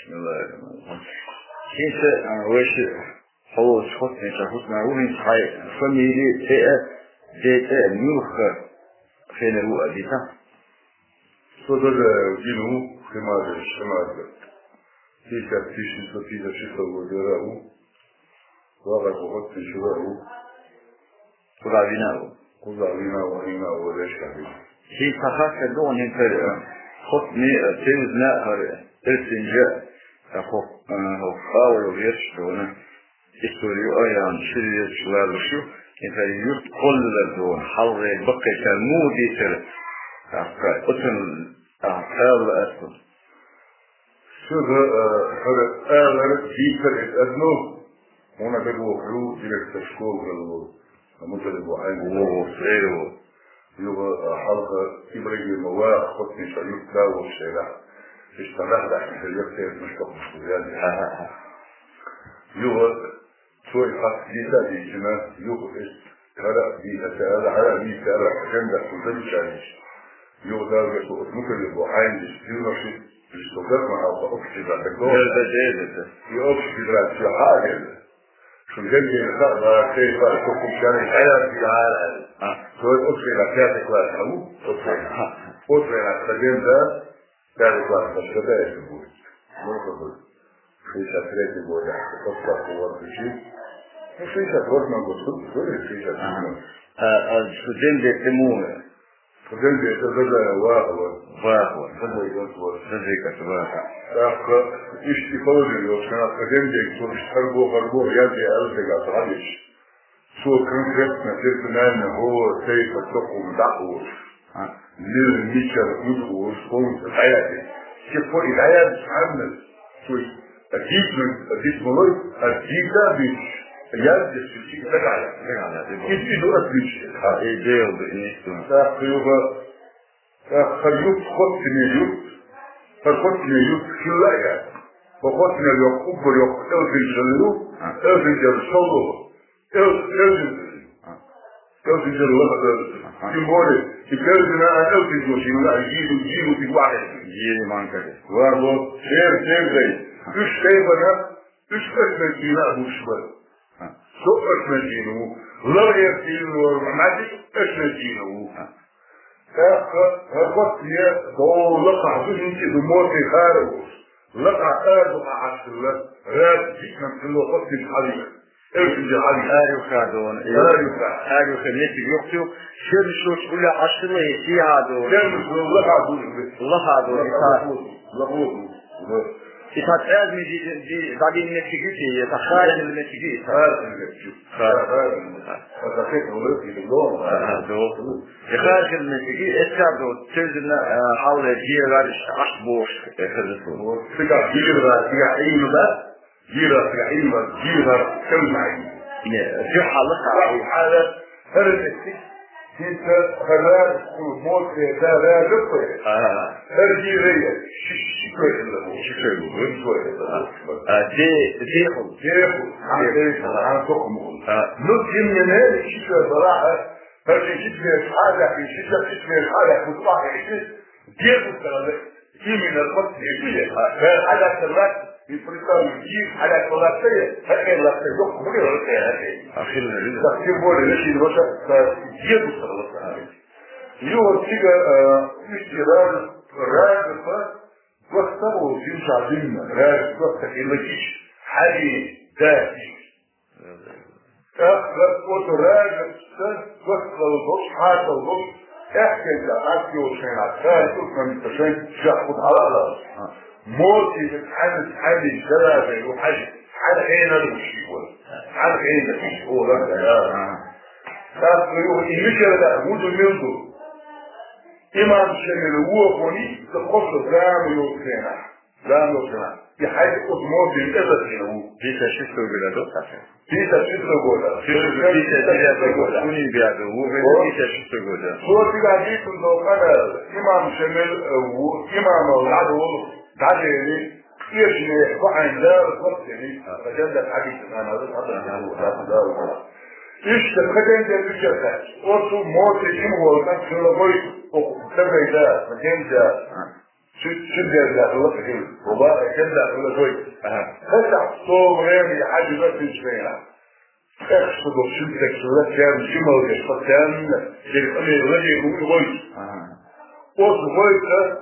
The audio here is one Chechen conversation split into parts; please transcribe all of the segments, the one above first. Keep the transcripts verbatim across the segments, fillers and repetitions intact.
Бисмиллахир-рахманир-рахим. ХӀинца, а, вешта хьо волча хоттамеча хӀусамах ву хӀинца хьай фамили, цӀе а, деца а, муьлхха хенара ву а дийцахь? Со дада гина ву, Химада, Химада. Пятьдесят, тысяча девятьсот пятьдесят шестого года ву. Вахар хоттамеча ву. Кхузахь вина а ву. Кхузахь вина а ву, вина а ву, вешта вина. Шен цхьа хаттар ду хьуна хӀинца, э, хоттаме, э, цевзина хӀара, э, эрсинжа, э, хӀо, э, хӀо хала йолу везаш ду хьуна. История а ян, шира везаш ларалуш ю, хӀинца юрт кхоллалар ду хьуна, хьалхе баккхийчара муха дийцира, тӀаккха оцунна, тӀаккха ала ас ду. Шуьга, э, хӀара алар дийцар иза адно, хьуна дагахь ву директор школы хилла волу, Муталиб ву хьайна. О, цӀера ву. Юха, э, хьалха Ибрагима ваха хоттамеча юрт да волчу хенахь. Иштта нах дахьа хир яхтера муьштахуш ву ян. Аха, аха. Юха Цо и хьакъ дийца а дийцина, юха иза хӀара а дийца ца аьлла, хӀара а дийца аьлла, хӀара а дийца аьлла, хӀара а дийца аьлла, хӀара а дийца. Юха Дала гечдойла, оцу Муталибо хьайна дийца, диноши, иза со гатма хьалха общий федерация. Да, да, да, да, да. И общий федерация хьа а делла. Шун гергена хаа, ма, церан хаа, со кхуччара и хьаьрар дийца аьлла. А. Цо и общий федерация класс хьа ву, оцу вайна. А. Оцу вайна студент да, Пятый класс, когда это будет? Ну, какой? Шестьдесят третий год, я как раз вот учил. Ну, шестьдесят восьмой год, тут, ну, или шестьдесят седьмой. А, а студент де ты муна? Студент де это Зазая Вахова. Вахова. Зазай год, вот. Зазай год, Вахова. Так, э, ишти положили, вот, она студент де, кто ж харбо, харбо, я де, а, я де, а, Цо конкретно, персонально хӀора тайпа тӀехула дӀахьош, а, мила мичара хӀун ду олуш, полностью дӀаяздина. Шен фо и дӀаяздича хьанна, цо а дийцина, а дийца ма лой, а дийца а дуьйцуш, яздеш ши дагахь яц. Дагахь яц, и бу. И, и ду отличие. А, и дела ду, и нисдо. ТӀаккха юха ТӀаккха хӀара юрт хоттаме юрт, хӀара хоттаме юрт хилла а яц. Хьо хоттаме йоккха, уггар йоккха элфинчалла ю, а, элфинчалла шолгӀа, эл-, элфинчалла ю. А. Элфинчалла лаха ду. Аха. Тем более, и элфина а элфинчо шийна а жийла, жийла тӀе вахьа. Жийла манкаде. Ва, вот, шер, шер гай. А. Уьш тайпана, уьш элфинчийна а гуш бара. А. Со элфинчийна ву. Лар элфинчийна ву, Махьмади элфинчийна ву. А. ТӀаккха хӀара хоттаме дӀо лакхахь ду, хӀинца ду моций хара волуш. Лакхахь ара дукха Ӏаш хилла, раьза жиънан хилла хоттамечу хьалийра. Элфинчу хьалийра. Ара юха ду, ара юха. Ара юха меттиг юхту, шермаш йолчу гӀуллехь Ӏаш хилла, и сехьа ду. Шермаш йолу лакхахь ду. Лакхахь ду, и хара. Лакхахь ду. И цхьа цӀаьрмий ди-, ди-, дӀадина меттиг ю те, я цхьа хара хилла меттиг ю, и цхьа? Хара хилла меттиг ю. Хара. Хара хилла меттиг ю. Ага, ду. И хара хилла меттиг ю, эццахь ду, цуьнан, а, хьалха герар Ӏаш бохуш, э, хеза цо. Вот, цигахь герар, цигахь Ӏийна дац, герар, цигахь Ӏийна дац, герар, цуьнан Ӏийна. Не, дуьхьал хьала. ХӀара меттиг, хӀинца хӀара раьза, кху моций да раьза кху. Ага. ХӀара герар, ши, ши кой хилла бу. Ши кой бу. Ши кой хилла бу. А, де-, дехула. Дехула. Дехула. Хан тохума хуьлу. А. Ну, тем не менее, ши кой балахь, хӀара ши кой хьалахь, ши кой, ши кой хьалахь, бу тохума хилла. Дехула стагана. Именно вот здесь. А, хьалакхаллакх, и представь, и хьалакхаллакх, хьалакхаллакх, йоккха хӀума ю, хьалакхаллакх. А хилла, хилла. Так, тем более, значит, вот так, так, дедушка, вот так. И вот цига, э, ишти раз, раз, раз, вот того, динца динна, раз, вот так, и логично. Хьали, да, и ТӀаккха оцу ражаца гочдала долуш, хьасал долуш, аьхкенца хьаста йолчу хенахь, цара тӀулган ца шайн чохь хӀума хьалалалаш. Моцийга цхьаьна, цхьаьнниг даража ю хьажа, цхьаьна хенара гуш вара. Цхьаьна хенара гуш вара. ТӀаккха юха и мичара даьхьа ву ду мила ду? Имам Шемил вохони, ца кхо шо зама йолчу хенахь. Зама йолчу хенахь. И хьайга оцу моцийна тӀе ца дина ву. Пятьдесят шестой года, да, Саша? Пятьдесят шестой года. Пятьдесят девятого года. Шуни беда, ву, пятьдесят шестой года. Цо цигахь дийцина долу къамел, имам Шемил, э, ву, имамал дӀадолу, дӀадели, кхечу нехан бахьана Дала хӀоттийна, ткъа жандат хьадийцина, ана, хӀара хӀара хӀара хӀара. Иштта кхечу ден гуча хаьттича, оцу моций имамал кхаччалла гой, оцу дагайда, кхечу ден да. Цу, цу дерригла хила хила. Оба а кенда хила хой. Ага. ХӀаьта со время хьажира цу шайна. Эх, что до цу текстура тем, чимал деш по тем, дер ами лади гуй гой. Ага. От гой та,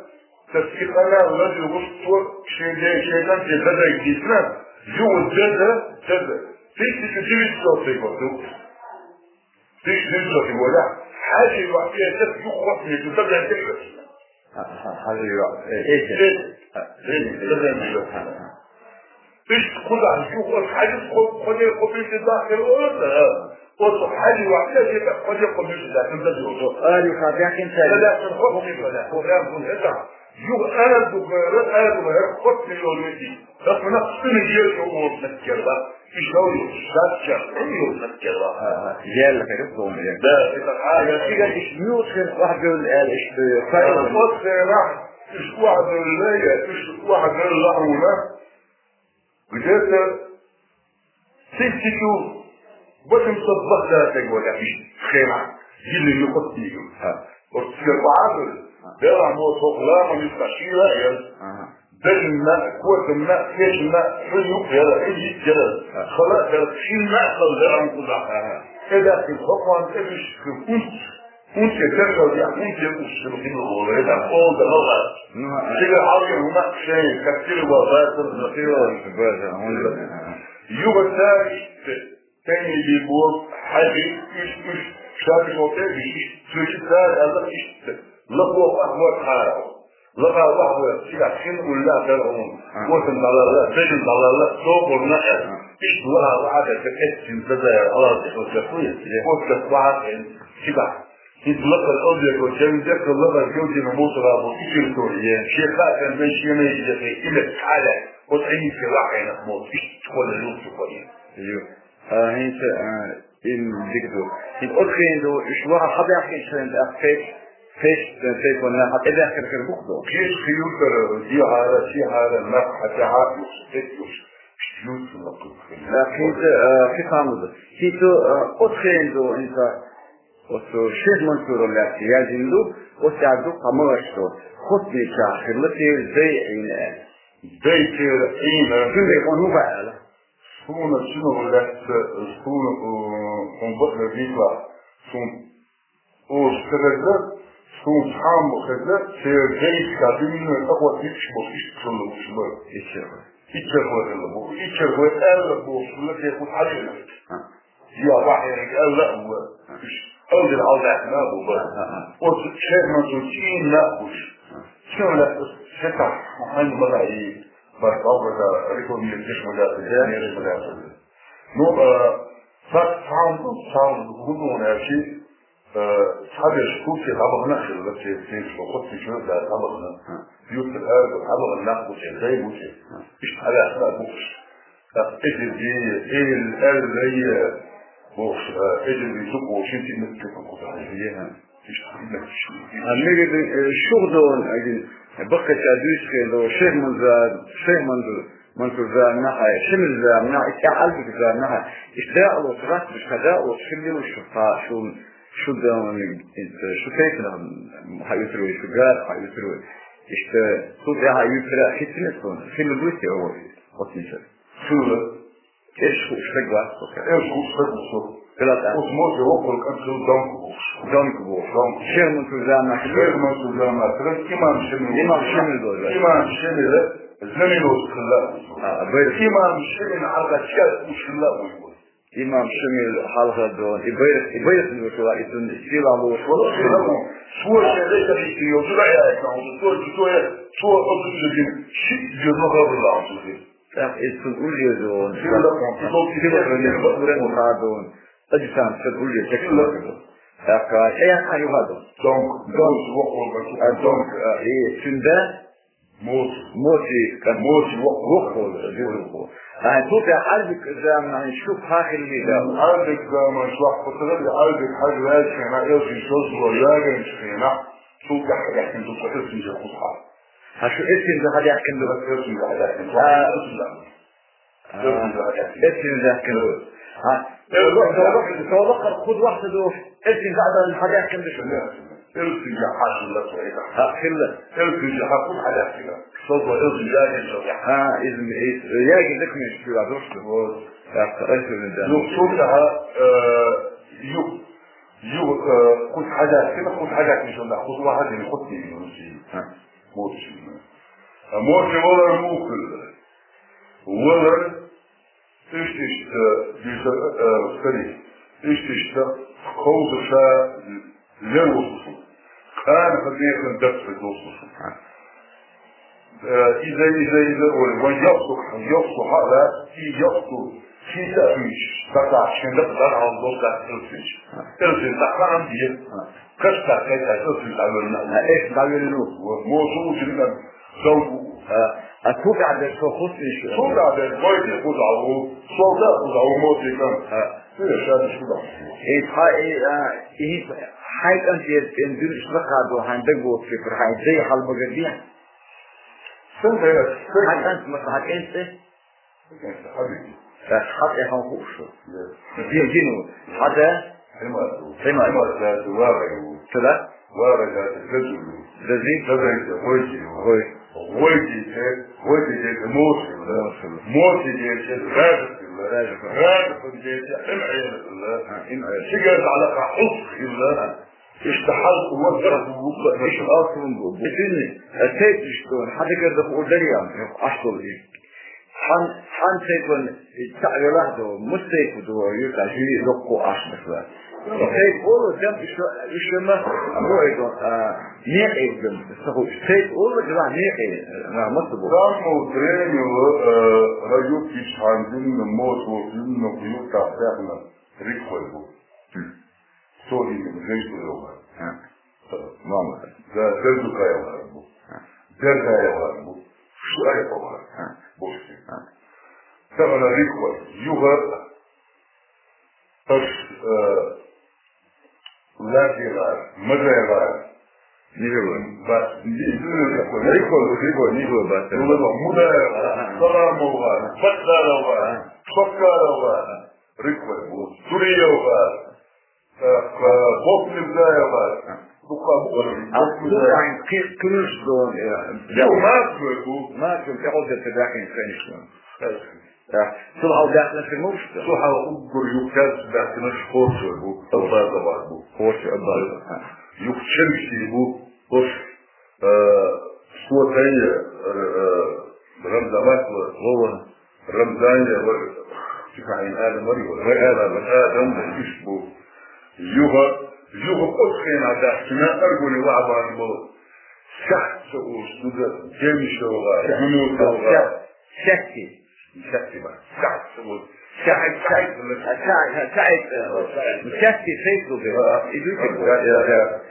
та сихана лади гуш то, шеде, шедан те дадай кисна, ю деда, деда. Тысяча девятьсот год. Тысяча девятьсот года. Хьажи вахтета юхот не туда дерте. Хьажи ва-, э, эти. Эти. А, эти. Эти. Иш куда юхот хьажи хо-, ходе копиши дахир олда. От хьажи вахтета ходе копиши дахир да дио. Али хабяхин цали. Али хабяхин цали. Али хабяхин цали. Ю аду гара, аду гара хот не олда. Тасмана сыны ел олда керла. Ишо ю, шатча, ю на керла. Ага. Ял херес дом я. Да, это а, я Сига иш мюшен вахдул эл иш, э, файл. Вот хера, иш вахдул я, иш вахдул лауна. Где-то тысяча восемьсот двадцатого года иш хера. Или не хотел. А. Вот все вахдул. Да, а вот глава не спасила, я. Ага. Дажна, котамна, кешна, хьуюк яра, хьуюк яра, хала яра, шинна хала яра, ам куда. Эда ки хокван, эбиш ки хунт, хунт ке терхал я, хунт ке ушил хил ола, эда ол да хала. Ну, а. Сига хал я, уна, шей, как тирва, базар, на тирва. Базар, он да. Юга царь, Тени бибур, хьажи, уьш, уьш, шапи шоте, уьш, уьш, цуьши цар, алла, уьш, лахо, ахмар, хара. Лаха, лахо, сига, хин, улла, таргун. А. Отын далалла, бежин далалла, сокурна, а. Уьш, лаха, лаха, да, эт, син, да, да, алла, да, вот, да, хуй. Е. Вот, да, лаха, сига. Хин, лаха, алла, да, вот, син, да, лаха, гёдин, мусора, вот, ичир, то, е. Шеха, сен, бен, шеме, е, иле, халя. Вот, они, сига, лаха, вот, уьш, школа, люксу, хуй. Ю. А, хӀинца, а, им дика ду. ХӀинца оцу хенахь ду, уьш ваха хьабаьхкина шайна тӀаккха пеш, пеш, э, тайпана нах хьан тӀебаьхкина хир бу-кх ду. Пеш хи юкара, дехьара, шехьара, нах хьан тӀехьа а юхуш, тӀе а юхуш, юхуш лакхуш хир. ТӀаккха хӀинца, а, кхин цхьа хӀума ду. ХӀинца, а, оцу хенахь ду, хӀинца, оцу Шех Мансура лаьцна яздина ду, оцу тӀехь ду кхо магӀаш ду. Хотбечахь хилла церан дай Ӏийна аьлла. Дай церан Ӏийна. Цуьнан дай хьуна хӀун хаьа аьлла? Суна цуьнан лаьцна, суна, э, хьуна бакъ дийцалахь, суна оша ца хезна, суна цхьамма хезна, церан дайшка дуьйна тӀакхо дикаш болуш иштта хилла лууш бара. Иччархой. Иччархой хилла бу. Иччархой аьлла бохуш хилла, церан хӀума хьалийна. А. Я вахьериг аьлла а ву. Уьш алдина хьалдаьхна а бу бара. А, а, а. Оцу шерман цу чӀийна а бу уьш. А. Цуьнан лаьцна сетахь, хьайна ма даьий. Баркалла, реформировать деш ма дац, деш ма дац. Ну, а, так, цхьаьна ду, цхьаьна ду, хӀун ду аьлчи, а, цхьаберш Турция дӀабахана а хилла, церан, церан шо, хотти чуьра да дӀабахана. Юртара ара ду, дӀабахана нах бу церан, дай бу церан. Иштта хьалаьцна а бу уьш. Так, эдиби, эл, эл, эл, бохуш, а, эдиби, зук бохуш, шин тимир типа куда. А мегар, э, шух дон, э, баккхача дуьйцу хир ду, Шех Манза-, Шех Манзур, Мансур заманахьа, Шемил заманахьа, и тӀаьхьа Альбик заманахьа, и дакъалоцу гӀаттамаш, хьан дакъалоцу хила лууш шу, тха, шу, шу дан, шу тайпанах хьан юьтур вай, шу гара хьан юьтур вай. Иштта, цу тӀаьхьа юьтура хӀиттина суна, хила луьйте а вай, оцу мисал. Хилла. Эш хууш стаг вац со. Эш хууш стаг ву со. Хила тӀаккха. Оцу Мосе воккхал кӀант хилла Донка бохуш. Донка бохуш. Донка. Шех Мансур заманахь. Шех Мансур заманахь. Имам Шемил. Имам Шемил долу. Имам Шемил заминош хилла. А, а, байракх. Имам Шемил хьалха чел хууш хилла ву. Имам Шемил хьалха долу. И байракх, и байракх ду шу, и сун сила луш. Валлахи, хилла ву. Суо шен лешарийти йолчу раяйта, суо, суо, суо, суо, ши, юрну хабрла. ТӀаккха иза цунна уллера ду. Сила ду. Сила ду. Аджисан цунна уллера чекхмакха ду. ТӀаккха, э, хьан юха ду? Донг. Донг. А, донг, а, э, цуьнан да? Моси. Моси, кан-, Моси воккхал. Воккхал, воккхал. А, цу тӀе Альбик заманахь шух хьахилли да? Альбик заманахь шух хьахилли, Альбик хьажа ваьлча хенахь, элчи шозло ягӀанчу хенахь, цул тӀаьхьа яхкина ду, цо элчинчу кхузахьа. Хьан шу элчинчу хьадаьхкина ду? Элчинчу хьадаьхкина ду. А. Элчинчу хьадаьхкина. Элчинчу даьхкина ду. А. Элчинчу даьхкина. Со лакхара кхуза вахча ду, элчинчу хьадаьхкина ду шу? Элчанга хьажа хилла цо, хӀа, хилла. Элчанга хьажа хилла. Со цо элчанга яьгӀа хилла. ХӀа, иза, иза, яьгӀа документаш чура дурш ду. Вот. ТӀаккха элчанга да. Ну, цул тӀехьа, э, ю-, ю-, э, кхуза хьажа хилла, кхуза хьажа хилла, кхуза вахьа дина, кхуза дина, ну, си. ХӀа. Мочи. А Мочи валар муха хилла? Валар, иштта-иштта, биса, э, старик, иштта-иштта, кховзар ша лер вусуш. Къаьна ха дехан даккха дусуш. Э, иза, иза, иза, оле, ван йоксу, йоксу хала, и йоксу, хита хиш, така, шенда, дар ал дос, да, элсиш. Элсиш, така, ам, дир. Каш, така, така, элсиш, да, верна. А, эш, да, верна. Вот, мозу, жинка, зову. А, а ту да, да, со хус, иш. Ту да, да, вой, ди, хус, ау, солда, хус, ау, мозу, кан. А. Ту, я, ша, ди, шу, да. Э, ха, э, а, и, хай, кан, дир, эн, дир, иш, да, ха, до, хан, да, го, ки, пр, хай, да, хал, бага, ди. Сэн, да, сэн. Хай, кан, ма, хай, кан, сэн. Сэн, сэн, хай, ди. Да, хай, э, хан, ху, шу. Да. Ди, ди, ну. Ха, да. Химату. Химату. Химату, да, да, вараю. Туда? Варая, да, да, да, да. Да, ди. Да, да, да, войти. Вой. Войти, э, войти, э, эмоции, да. Эмоции. Эмоции, э, радость, да. Радость. Радость, э, эмоции, да. А, эмоции. Сигар, да, да, да, да. Иштта хьал ву, иштта хьал ву. Ишин, а, тайп иштта, хьадагар да ху дарьям, аш дол и. Хьан, хьан тайпан, цаъ велахь до, мус тайп до, ю, та, жи, локко аш, масала. Тайп олу, дам, иша, иша ма, а, бу, э, до, а, некъе дам, саху, тайп олу, дам, некъе, а, мас бу. Саму древнего, э, район Кичхандин, Мосу, Куюк, Тахтахна, Рикхойбу. Хм. Со именно женщина йола. А. Мама. Да, Дердукаева бу. А. Дердаева бу. Шуаева. А. Больше. А. Там она риква. Юга. Аш, э, Ладила. Мадайла. Не было. Бас. Не, не, не, такой. Риква, риква, не было, бас. Ну, ладно, Мудаева. А, а. Саламова. Баксарова. А. Шокарова. Риква. Суриева. Э, э, Бокмирзаева. Буква, буква. А, Бокмирзаева. Кы-, кыныш дон, э, я, у нас, э, у нас, э, я, вот это, да, конечно. Так. Сул хьал дахна фирмуш? Сул хьал уггур юхказ дахна школчу бу, образовать бу. Хорчу образовать. Юхчерси бу, хош, э, суотайя, э, э, Рамзамат ва. Вова. Рамзан я ва, Сифаин Адам ва. Ва Адам. Адам ва иш бу. Юха, юха косхена дахна аргули ва абан бу. Сахт су уш, дуда, демишова, юнусова. Сахт. Сахти. Сахти ба. Сахт су уш. Сахт, сахт, сахт, сахт, сахт. Сахти, сахт, сахт. Идите, да,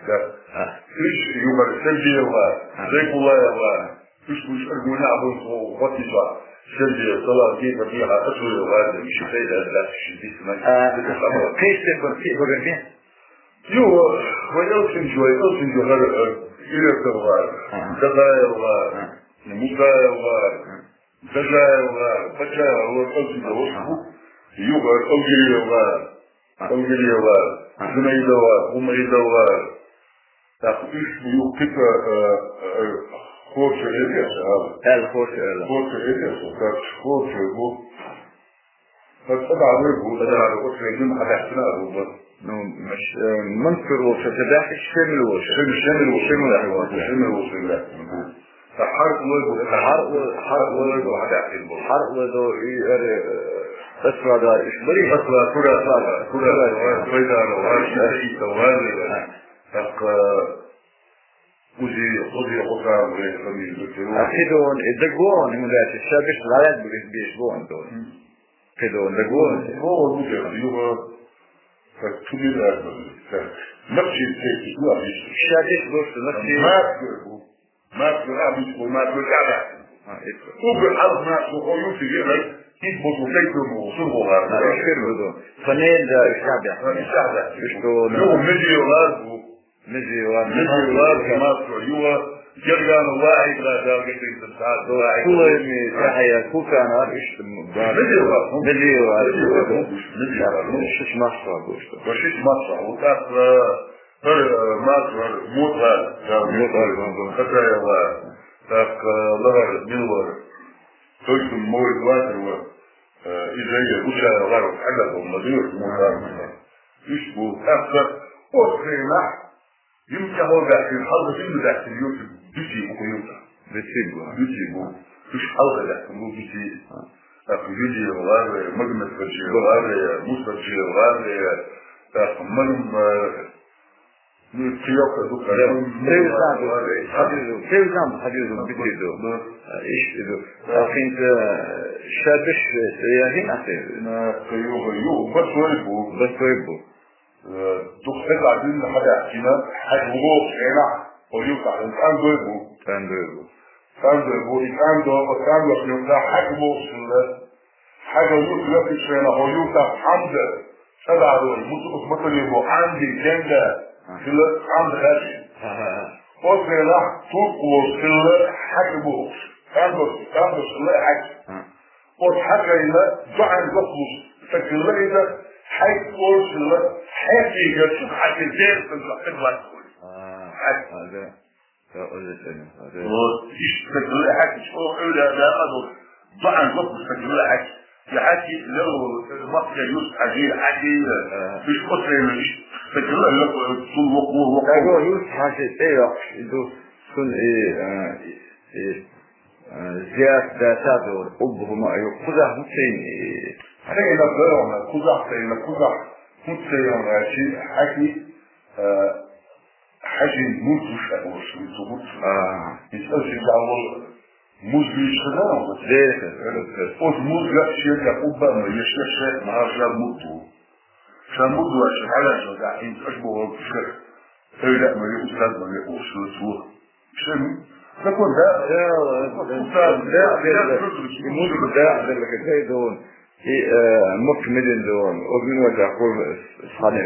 да, да. Иш юмар Сергеева, Зайкулаева. Иш, иш аргули абун хо-, хотиша. Сергей, салат, гей, фатиха, атуева, иш, сей, да, да, иш, дисна. А, кайсте бу, ки, бу, Ю, ва Элчинджой, Элчинджой, э, Илесовлар, Дадаевлар, Мусаевлар, Дажаевлар, Пачаевлар, Элчинджой, ва Югар, Алгириевлар, Алгириевлар, Зинаидовлар, Умаидовлар. Так, иш, ю, кипа, э, э, хорчу эдес, а? Эл хорчу, эл. Хорчу эдес, так, хорчу, бу. Фатхьат Ӏарбий бу, Фатхьат Ӏарбий бу, шайгин хьадахсина бу бу. Ну, мш-, э, Мансур волча, Садахи Шемил волча. Шем-, Шемил волча, Шемил волча, Шемил волча, да. Бу. Та хьар лой бу, та хьар лой, хьар лой бу, хьадахсин бу. Хьар лой до, и, э, Фатхьат Ӏарбий, иш бари? Фатхьат Ӏарбий, Фатхьат Ӏарбий, Фатхьат Ӏарбий, Фатхьат Ӏарбий, Фатхьат Ӏарбий. Так, э, Узи, узи хутам, блядь, фамилию. А Хидон, и Дагон, ему дальше, сейчас бишь, ларят, блядь, бишь, вон, то. Хидон, Дагон. Вова, ну, как, Юра, как Тумир, так. Нахчи, блядь, ну, отлично. Сейчас бишь, просто, нахчи. Мат, Мат, Мат, Мат, Мат, Мат. А, это. Убы, а, Мат, ну, ой, ты, я, и вот, вот, это, ну, сурвала. А, эфир буду. Фанель, да, и шабя. А, и шабя. И что, ну, ну, медиа, ладно. Мезила, Мезила, Масу, Юла, Гергана, Ваид, Ра, Далгатин, Сад, Ваид. Сулайми, Сахая, Кукана, ишт, Мезила. Мезила, Мезила, ну, шиш масса, вот так, э, ХӀара, э, Мацвар, Муцар, да, Муцар, Муцар. Хасаева, так, э, Ларар, Милвар, Тойсун, Мой, Ватарва, э, Изая, Гучая, Ларар, Хагатов, Мадуев, Муцар. Ишбу, так, так, оцена, им тяго дахи, хаза им дахи, юрт, бити, бухуюта. Бити бу. Бити бу. Иш халга дахи, бу бити. Так, Видеевлар, Магомед Хаджиевлар, Муса Хаджиевлар, так, Магомед, ну, Киёка, Дука, Тевзан, Тевзан, Хадижу, Тевзан, Хадижу, Битиду. Иш иду. Ахинт, шабиш, яхин ахи. На, Киёка, ю, басой бу. Басой бу. Духтак адин хада кина, хад вуго шена, ою тахин, тандой бу. Тандой бу. Тандой бу, и тандо, о тандо шнута, хад вуго шена. Хага юрт лаки шена, ою та хамда. Садару, муту, муту бу, анди, кенда. Шила, хамда хаджи. О шена, турк вуго шила, хад вуго. Тандо, тандо шила, хад. От хакайна, дуан гохлус, сакилла ида, хай коршила, хай ига, шу хакил дер, сан хакил ваткуй. Хай. Ага. Да, уже понял. Ага. Вот, иш сакилла хакил, шо, эвля, да, адо, дуан гохлус сакилла хакил. Я хакил, лево, Макка, Юс, Хаджи, Хаджи, иш отрена, иш сакилла, лево, сул вохлу, вохлу. Таго Юс, Хаджи, те йох, иду, сун, и, э, и, Зият датадор, уббума аю, кузах муцин, хрена бэона, кузах, хрена, кузах муцин, чи, хаки, хажи муцуш, абуш, муцуш. Ага. Исал чи дало, музли шхана, вот. Дехе. От музга, чи, я, убба, но, ешеше, мажа муту. Шамуду, а шхала, шо, да, ин, аш, бо, шер. Эйла, мали, усад, мали, о, шо, шо. Шем, закон, да? Да, да, да. Усад, да, да, да, да. И музыка, да, да, да, да, да, он. И, э, мук меден да он. Огнен ва да, хол, схане,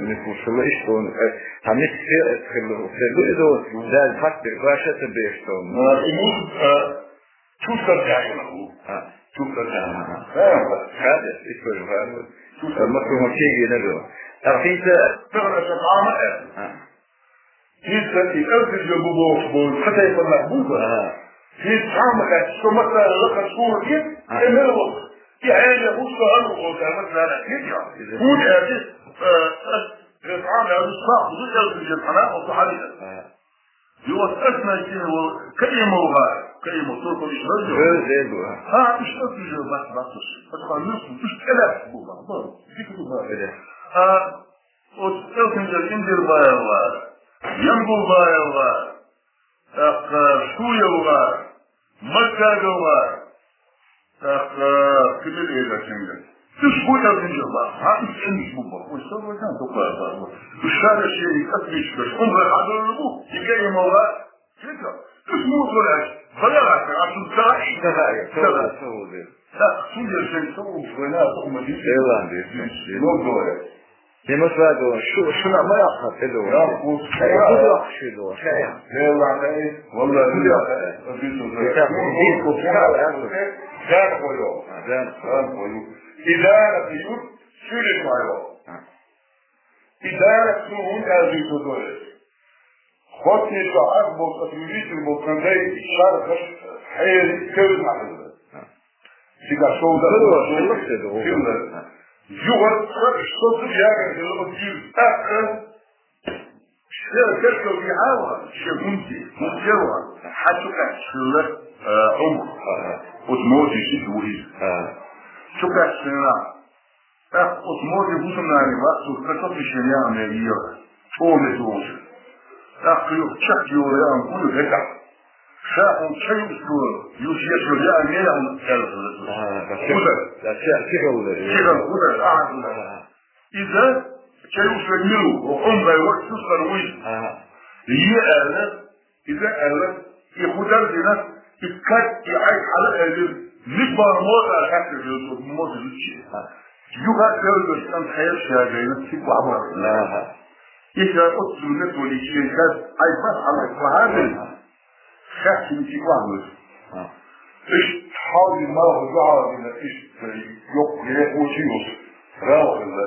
не слушала, и что он, э, а не все, э, хелло, хелло, и да он. Да, хат, бир, ваша, это бир, что он. А, и музыка, Чувство тяги могу. А. Чувство тяги. А. Да, да. Хадис, история, да. Чувство. Э, мы с вами все не говорим. А ты это Тоже же мама это. А. Чувство и это же любовь, что хотя бы на Бога. А. Ты сам как, что мы стали лока шурки, а, эмерло. И это уж что оно, вот, а мы стали, видишь? Будет это, э, э, это самое, это слабо, ну, это же она, вот, а. А. Йоос ас найсина вол каимовгӀа, каимов туркулиш вазио. Вазио. Ха, иш ас уже бас, бас иш. Ас ха, юс, иш кӀелас буба, ба, зикр буба. КӀелас. А, от Элкинджер Индирбаевла, Ямгулбаевла, так, Шуевла, Макаговла, Так, э, кибил эйла чемга. Иш бу я зинжа ба. Ха, иш чемиш бу ба. Ой, что вы там такое ба? Иш шара шери, как вещь, как он бы хадур бу. Ига ему ла. Чего? Иш муж врач. Балагата, а тут да и. Да, да, да, да. Так, судя же, что уж война, то мы здесь. Эйла, здесь. Ну, говорят. Нимас вадо, шу, шуна ма яхха педо. Я, ус, Э, я. Буду яхха шедо, шая. Э, ла, э, валла, Буду я. Яхха. Обидно, да. Итак, Ну, иди, ну, шая, ну, яхха. Э, дан хойо. А, дан. Дан хойо. Идара юрт сюри хойо. А. Идара сумун я жито доре. Хотни то ак бол, отвратитель бол, кандай шар хаш, хейр, кевз махалда. А. Сига шоуда, Шоуда, шоуда, шоуда, шоуда. Шоуда. Югар, что тут я говорил, вот здесь так, э, все, все, что я говорил, все гунки, все, хачу как сила, э, ум. Ага. Вот можешь и говорить. Ага. Что как сила. Так, вот, может, бусанани, вас тут, как тут еще не ам, я её. Что он это уже? Так, ты чак его, я вам буду, это. Ша, он чаю устроил, юж я что, я не, я он, я уже. А, да, Куда? Да, все, все голодали. Все голодали, а, куда? А. И да, чаю устроил, он дай вот, что второй. А. Е, э, Иза аьлла, и худар дина, и кад, и Ӏай хьала аьлла, мис бара мода хатта хила, мода зучи. Юха хила, сан хайр шагайна, си баба. Аха. Иса от зунна толи чи, кад, Ӏай бас хьала, вахаби. Хахин си баба. Иш хьали ма худа дина, иш, ёк, е, очи ёс. Рава хила.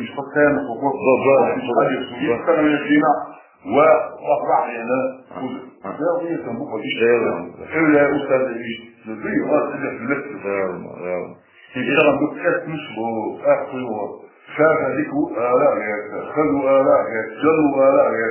يجب يشتغل كان حقوق. بالضبط. يشتغل فينا. وأربع يعني. آه. يا أخي، كان بكرة يشتغل. إيه. إلا أستاذ يجي. نبي غاز اللي في النفس. يا الله، يا الله. يشتغل بكرة مش هو. أخي هو. شاف هذيك وآلاء يا. خذوا آلاء يا. جلوا آلاء يا.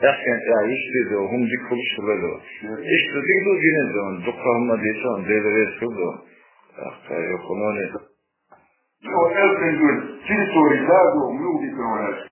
Яхкан я ишди до, хум дик хулуш хуле до. Ишди дик до гине до, дукха хумма дичон, делерес хул до. Ахта, йо, хумоне. Йо, элкен до, территория да до, муди кроваш.